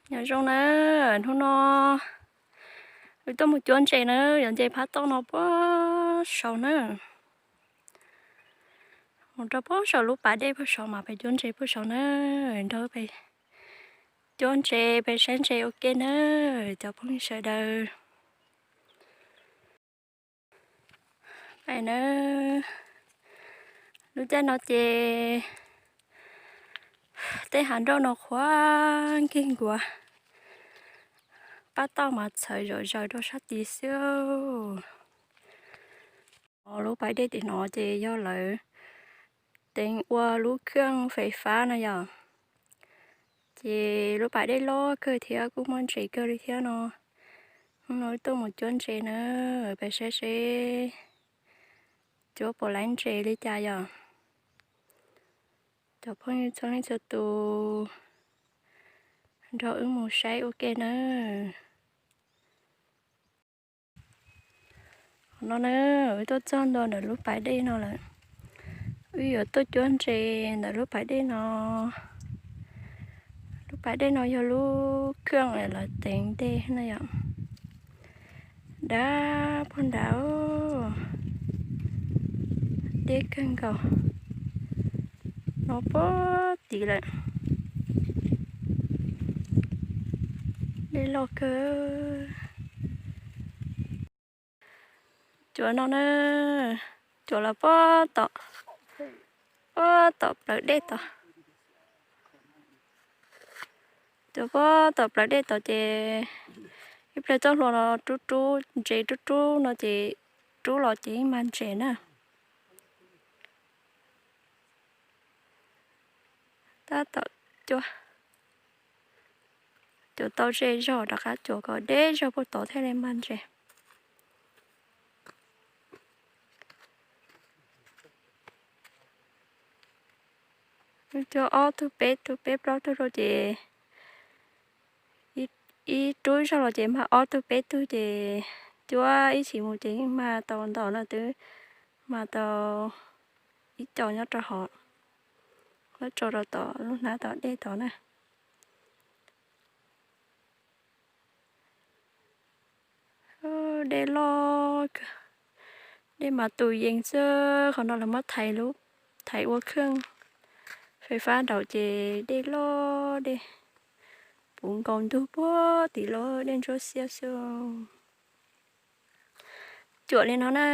Nyob zoo na, hnub no wb tuaj mus cuab ntses na, yuav nce phab toj no puag saud na. Mus rau puag saum lub pas dej puag saud mas peb cuab ntses puag saud na, nrog peb cuab ntses peb saib ntses ua ke na, cov phooj ywg sawv daws. Peb na, lub caij no ces tej hav nroj no qhuav nkig nkuav, pab toj mas txhawv zom zaws rau sab tid xwb. Lub pas dej tim no ces yog lawv teev ua lub khaj fais fab no yom. Ces lub pas dej loj kawg thiab kuj muaj ntses kawg li thiab no. Hnub no wb tuaj mus cuab ntses na, peb saib seb cuab puas laib ntses li cas yom. Cov phooj ywg txhua leej txhua tus nrog wb mus saib ua ke na. Qhov no na, wb tuaj txog ntua ntawm lub pas dej no lawm. Wb yuav tuaj cuab ntses ntawm lub pas dej no. Lub pas dej no yog lub khaj lawv teev dej na yom. Dab puag nrad, deb kawg nkaus, no puag tid lawm. Dej loj kawg. Cuav no na, cuav los puag tom, puag tom plawv dej tod. Cuav puag tom plawv dej tod ces ib pliag txoj hlua no rub rub ntses rub rub no ces rub los ces yeej mag ntses na. Tab tom cuab, cuav tau ze zog rov qab cuav kom deb zog puag tod thiaj li mag ntses. Cuab ob tug peb tug peb plaub tug rau ces ib rub zog los ces mag ob tug peb tug ces cuab ib chim mus ces yeej mag tau ntau na, twb mag tau ib co nyob rau hauv, muab tso rau tom lub hnab tom dej tod na. Dej loj kawg, dej mas tus yees xwb. Qhov no lawv muab thaiv lub, thaiv ua khaj fais fab nraud ces dej loj, dej puv nkaus ntug puag tim lub dej ntsuab xiab xwb. Cuam li no na,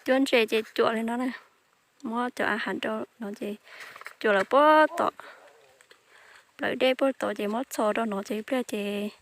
cuab ntses ces cuam li no na, muab cov a has rau no ces cuam lawv puag tom plawv dej puag tod ces muab txhos rau no ces ib pliag ces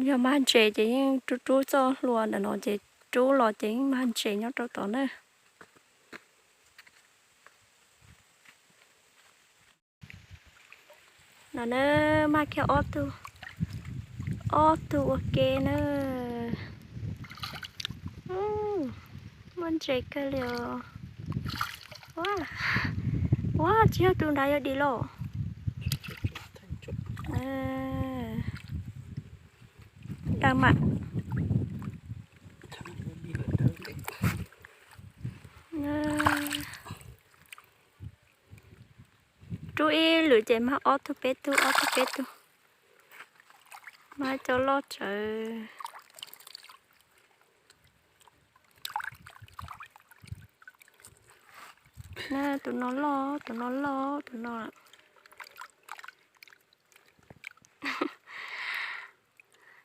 yog mag ntses ces yeej rub rub txoj hlua ntawm no ces rub los ces yeej mag ntses nyob rau tod na. No na, mag kiag ob tug, ob tug ua ke na. Muaj ntses kawg li os. Ua, tsis yog tus nrad yog dim los. Dawb mam. Rub ib lwm ces mag ob tug peb tug ob tug peb tug, mag cov loj tsawv. Tus no loj, tus no loj, tus no,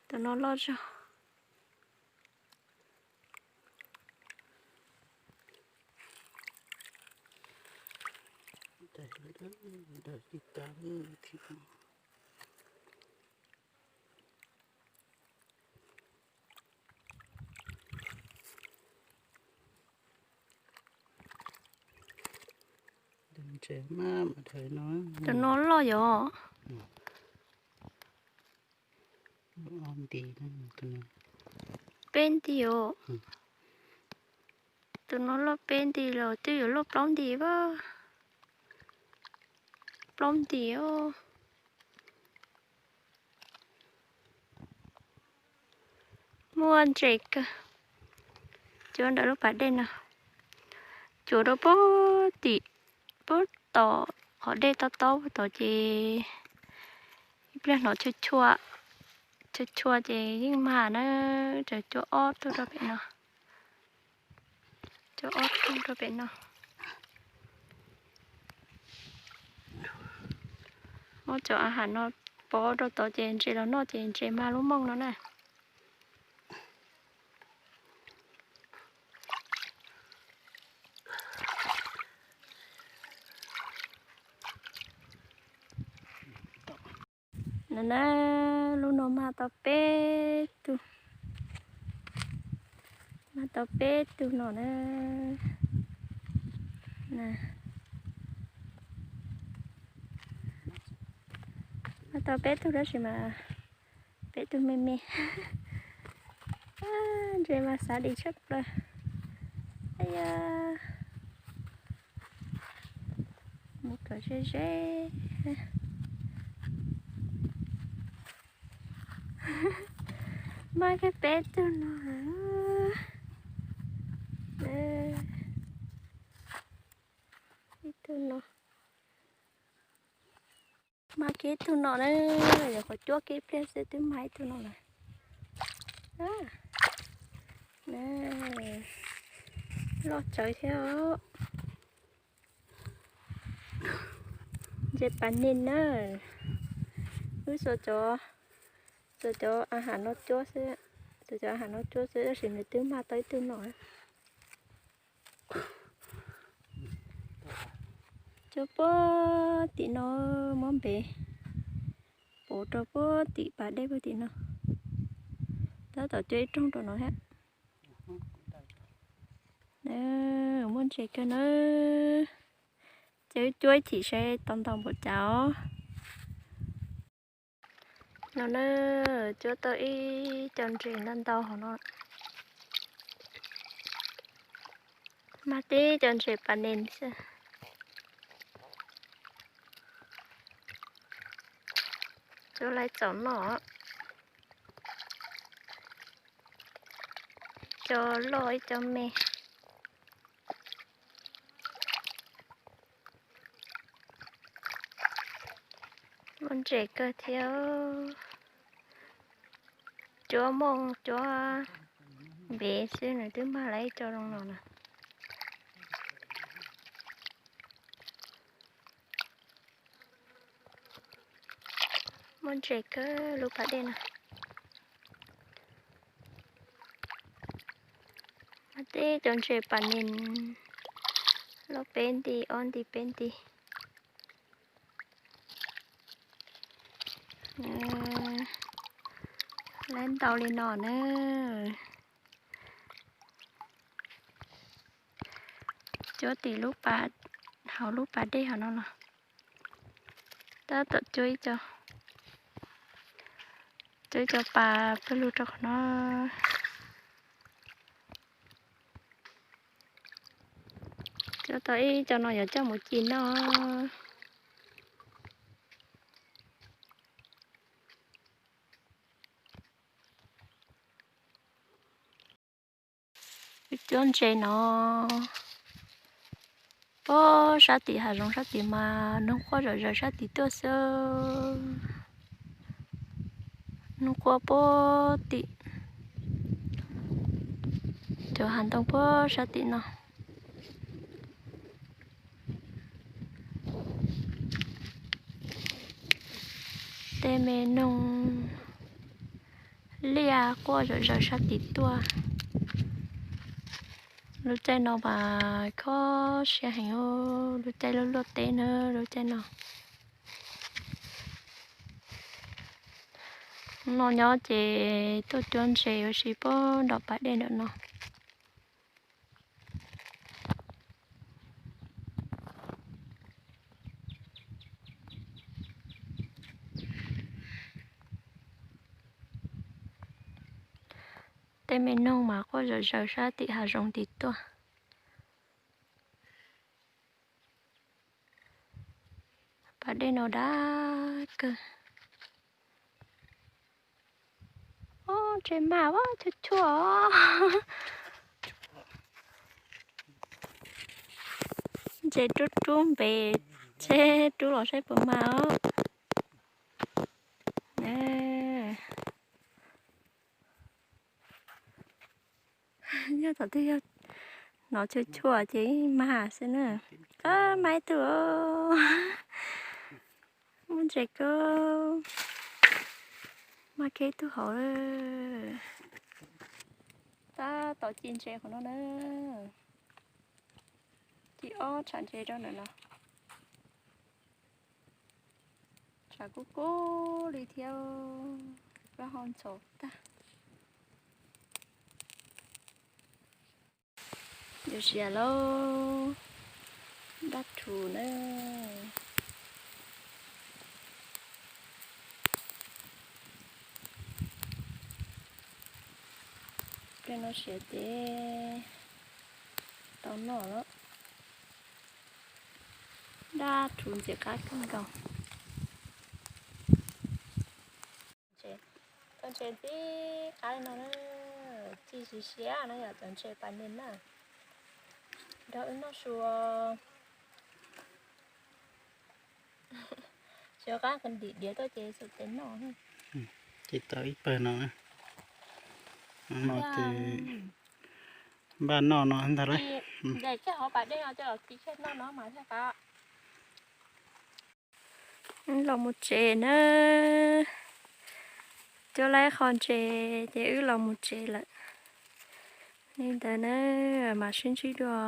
tus no loj zog. Tus no loj yom. Peb nti os. Tus no loj peb nti los twb yuav loj plaub nti as. Plaub nti os. Muaj ntses kawg. Cuab ntawm lub pas dej no, cuab rau puag tim, puag tom qhov dej tob tob puag tod ces Ib pliag hnov chua chua ces yeej mag na, tseem cua ob tug rau pem no. Cua ob tug rau pem no. Muab cov a ham no pov rau tod ces ntses los noj ces ntses mag lub mooj no na. No na, lub no mag tau peb tug, mag tau peb tug no na. Mag tau peb tug tab sis mas peb tug me me. Ntses mas xav dim tshaj plaws. Mus kom ze ze. Mag kiag peb tug no. Ib tug no. Mag kiag ib tug no na, yuav qhov cuab kiag ib pliag xwb twb mag ib tug no lawm. Loj tsawv thiab os. Ntses pas nis na. Wb xuas cov, xuas cov a ham no cuab xwb, xuas cov a ham no cuab xwb tab sis nws twb mag tau ib tug no. Cuab puag tim no, muab npev puv rau puag tim pas dej puag tim no. Tab tom cuab ib rooj rau no thiab. Muaj ntses kawg na. Ces wb cuab ib chim saib tau ntau npaum cas os. No na, cuab tau ib co ntses ntau ntau hauv no. Mag tib co ntses pas nis xwb. Cuab lawv txaus noj. Co loj ib co me. Muaj ntses kawg thiab. Cuab mooj cuab npev xwb nws twb mag lawv ib co zoo no na. Muaj ntses kawg lub pas dej no. Tib co ntses pas nis loj peb nti, ob nti peb nti. Lawv ntau li no na. Cuab tim lub pas, hauv lub pas dej hauv no los. Tab tom cuab ib co, cuab ib co pas pawg lug rau qhov no. Cuab tau ib co no yuav coj mus ci noj. Cuab ntses no puag sab tim hav zoov sab tim mas noog quaj zom zaws sab tim tuaj xwb. Noog quaj puag tim cov hav ntoo puag sab tim no. Tej me noog liaj quaj zom zaws sab tim tuaj. Lub caij no mas kho siab heev, lub caij luaj luaj teb na lub caij no. No nyob ces tuaj cuab ntses ua si puag nram pas dej ntawm no. Tej me noog mas quaj zom zaws sab tim hav zoov tim tuaj. Pas dej no dab kawg. Ntses mas chua chua. Ntses rub rub npe, ntses rub los saib puas mas os. Tom twg yog hnov tshuaj tshuaj ces mag xwb na. Ab, mag ib tug os. Muaj ntses kawg. Mag kiag ib tug hauv. Tab tom ci ntses qhov no na. Ci ob tshav ntses rau ntawm no. Tshav kub kub li thiab, plaub hau ntxhov tag. Yuav siav lauj, dab rhuv na. Tej no siav ces tau noj lawm. Dab rhuv ntxim qab kawg nkaus. Cov ntses ntxim qab li no na, ci siav siav no yog cov ntses pas nim na. Nrog wb noj su. Xyov qab ntim diav tuaj ces xum tes noj. Ces tau ib pawg no na. No ces npaj noj no ntag lauj. Ntes kiag hauv pas dej no coj los ci kiag noj no mas thiaj qab. Los mus tsev na. Cuab laib qho ntses ces wb los mus tsev lawm. Li ntawd na, mam sib ntsib dua.